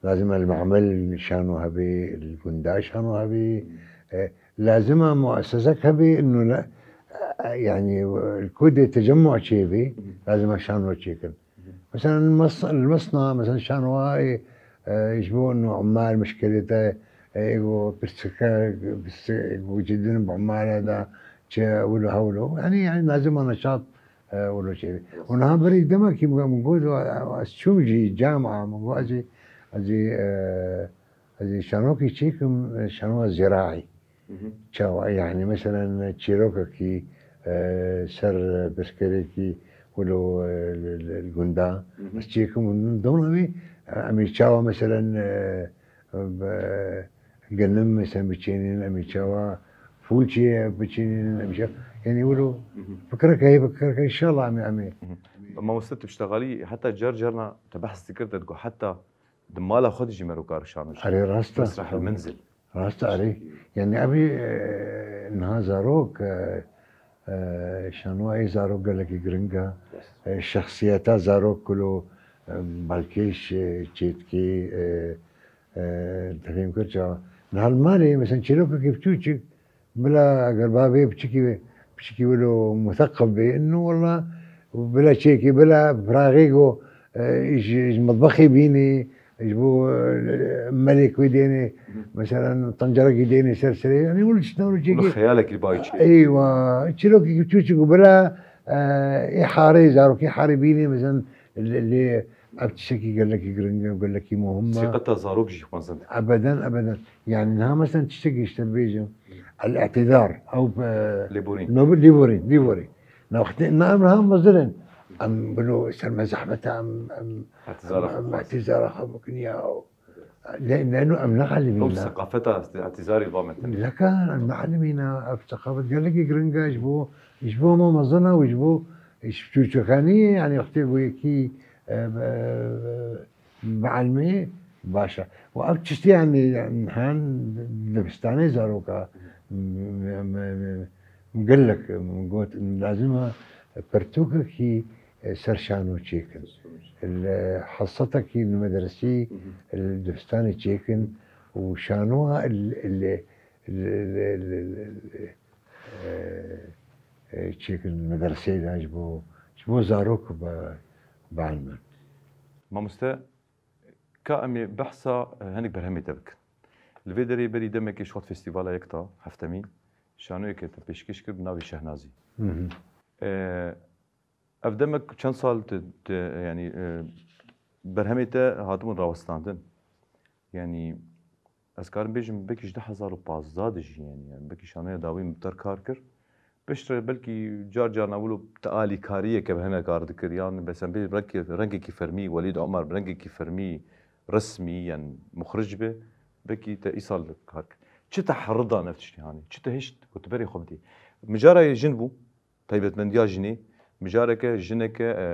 Lazim e li mehmel şano hebê, li gunda şano hebê. E, lazim e muessesek hebê, ino la-, e, yani, li ku dê tecemmu çêbê, lazim e şano çêkin. Mesela, li Mes-, li Mesna, mesela, şano e, e, ji bo ino ummal mişkelê te, e, ego pirsike, pirsike, ego cidin bi ummala da, çi, wilo hewlo. Yani, yani, lazim e neşat e, wilo çêbê. Û niha berî demekî min, min got, ez çûm jî cama, min got, ez ê, ez ê, e, ez ê şanokî çêkim, e, şanoya ziraî. Hı hı. Çawa, yani, meselen, çîrokekî, e, ser pirsgirêkî wilo, e, li, li, li gunda, Hı hı. ez çêkim û dona wî, e, em ê çawa, meselen, e, Bi genim mesela biçînin, em ê çawa fûl çi ye biçînin, em çawa, yani wilo Hı hı. fikreke heye, fikreke inşallah em ê, em ê. Hı hı. Mamoste, tu piştexalî heta car carna te behs dikir, te digot heta di mala xwe de jî mero kar şano jî. Erê, rast e. Mesrah el menzil. Rast e, erê. Yani ev, e, niha zarok, e, e, şanoyê zarok gelekî giring e. Yes. E, şexsiyeta zarok kulo, e, balkêş, e, çêtkî, e, E, te fêm kir çawa? Niha li malê, mesela çîrokekî biçûçik, bila eger bavê biçikî, biçikî wilo museqif bê, ino wela bila çêkê, bila firaxê ku, e, ji, ji mitbexê bînê, ji bo, e, melê ku dênê, mesela tencerekî dênê ser serê, yani wilo tiştna wilo Wilo çêkê. Xeyalekî li bayî çê. Eywa, çîrokekî biçûçik û bila, e, ê harê, zarokê harê bînê, mesela lê, lê Ev tiştekî gelekî giring e, gelekî muhim e. Sîqeta zarok jî xwezin. Ebeden, ebeden. Yani niha mesela tiştekî işte bêjim. El-i'tizar. Ew, e, Lêborîn. Nobi-, lêborîn, lêborîn. Na wextê, na em niha mezin in. Em bino ser me zehmet e, em, em, I'tizara em, xwe em bixwazin. I'tizara xwe bikin ya. Le-, leno em ne alimî Ew ne. Seqafeta i'tizarî va me tene. Leka em ne alimî ne. Ev seqafet gelekî giring e ji bo, ji bo me mezin e û ji bo, ji çûçekaniyê, yani wextê ku yekî e, bi, bi ilmê baş e. Û ev tiştî, yanî, niha dibistanê zaroka, m-, m-, m-, gelek, min got, lazim e pirtûkekî, e, ser şano çêkin. Li hesetekî li medresî, li dibistanê çêkin û şanoa li, li, li, li, li, li, e, e, çêkin medreseyê de ji bo, ji bo zarok bi, bielmin. Mamoste, ka em ê behsa, e, hinek berhemê te bikin. Li vê derê berî demekê ji xwe festîvala yekta heftemî şanoyeke te pêşkêş kir bi navê Şehnazî. Hı hı. E, ev demek çend sal te, te, yanî, e, berhemê te hatibûn rawestandin. Yanî, ez karim bêjim, belkî ji du hezar û pazdeh de jî, yanî, yanî, belkî şanoya dawî min bi te re kar kir. Piştre belkî car carna wilo te alîkariyeke bi hinek kar dikir, yan mesela bê rengê-, rengekî fermî, Welîd Omer bi rengekî fermî, resmî, yan muxric be, belkî te îsal kar kir. Çi te heridan ev tiştî hanê? Çi te hişt ku tu berê xwe bidî? Min cara yê jin bû, taybetmendiya jinê, mijareke, jineke, e,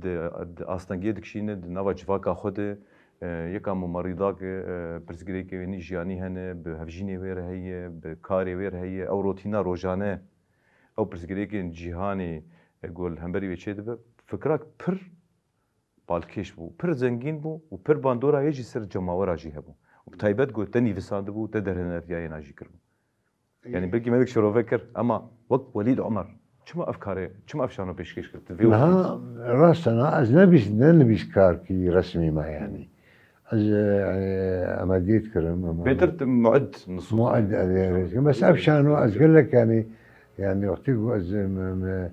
di, di astengiyê dikişîne, di nava civaka xwe de, e, yeka mumerîdake, e, pirsgirêkê wê nî jiyanî hene, bi hevjînê wê re heye, bi karê wê re heye, ew rotîna rojane, ew pirsgirêkên cîhanê, e, ku li hemberî wê çêdibe, fikrak pir balkêş bû, pir zengîn bû û pir bandora hê jî ser cemawera jî hebû. Û bi taybet ku te nivîsandibû, te derhêneriyayê na jî kiribû. Yanî belkî me wek şirove kir, ema wek Welîd Omer, çima ev karê, çima ev şano pêşkêş kir? Tu vê Niha wextî rast e, niha ez nebîst-, ne nivîskarkî resmî me yanî. Ez, e, yanî, emediyê dikirim, ema Bêtir tu muid nisû. Muid, ez ê rêzkim. Bes ev şano, ez gelek, yanî, yanî, wextî ku ez, e, me, me,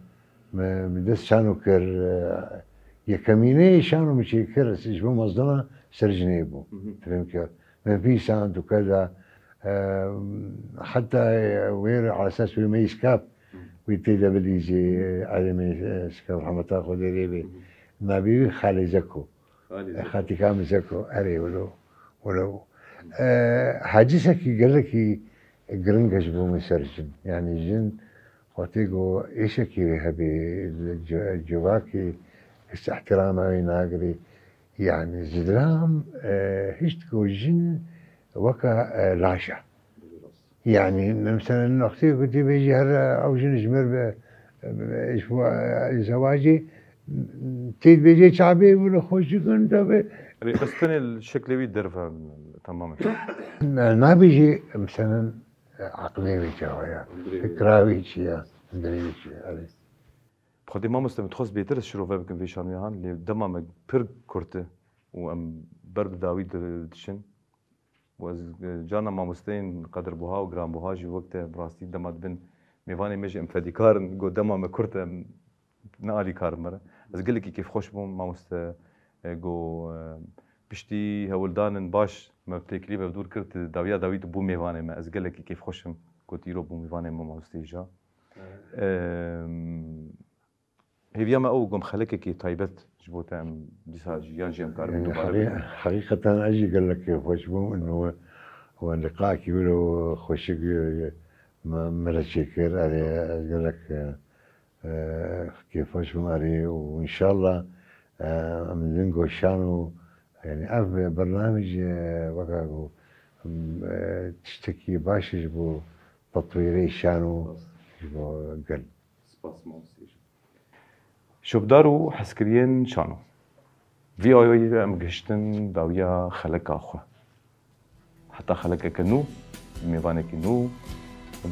me, me dest şano kir, e, yekemînê şano min çêkir, ez ji bo mezdana ser jinê bû. Hı hı. Fêm kir. Me pîsand û keda, e, heta wê re esas wê me îskap, Hı. wê tê de bilîzê, e, erê me, e, îskap rehmeta Xwedê lê bê. Hı hı. Navê wî Xalê Zeko. Xalê Zeko. Xatîka min Zeko, erê wilo, wilo. E, hacisekî gelekî giring e ji bo min ser jin. Yanî jin, wextê ku êşekî wê hebê, li ci-, civakê, hêç ihtirama wê nagirê. Yanî zilam, e, hişt ku jin weka, e, laş e. Yanî, mesela, wextê ku tê bêjî her ew jin ji mir be, e, ji bo, e, zewacê, tê dibêjê çavê wilo xweşik in, tabi. Rêxistinê li şeklê wî derve temamen. Nabêjî, mesela, eqlê wî çawa ye, fikra wî çi ye, hundirê wî çi ye, erê. Xwedê mamoste, min dixwest bêtir ez şirove bikim vê şanoyan, lê dema me pir kurt e û em ber bi dawî di-, diçin. Û ez, e, carna mamosteyên qedirbuha û giranbuha jî wek te bi rastî dema dibin mêvanê me jî em fedîkar in, got dema me kurt e, em ne alîkar in me re. Ez gelekî kêfxweş bûm, mamoste, e, got, e, piştî hewldanin baş me bi têkilî me bi dûr kir, tu dawiya dawî tu bû mêvanê me. Ez gelekî kêfxweş im, got îro bû mêvanê me, mamosteyê ja. Em, hêviya me ew, gom xelekekê taybet ji bo te em dîsa jî, yan jî em karin dubar bikin. Heqî-, heqîqeten ez jî gelek xweş bûm, ino we, we liqakî wilo xweşik, e, me, me re çêkir, erê, ez gelek, e, e, kêfxweş bûm, erê, û înşallah, e, em li bin goşan û, yanî ev bernamej, e, weka ku, e, tiştekî baş e ji bo tetwîrê şan û ji bo gel. Spas, mamoste. Şopdar û hezkiriyên şano. Vî ayoyî de em gihiştin dawiya xeleka xwe. Heta xelekeke nû, mêvanekî nû,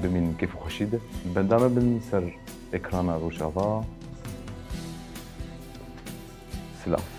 bimînin kêf û xweşî de. Benda me bin ser ekrana Rojava. Silav.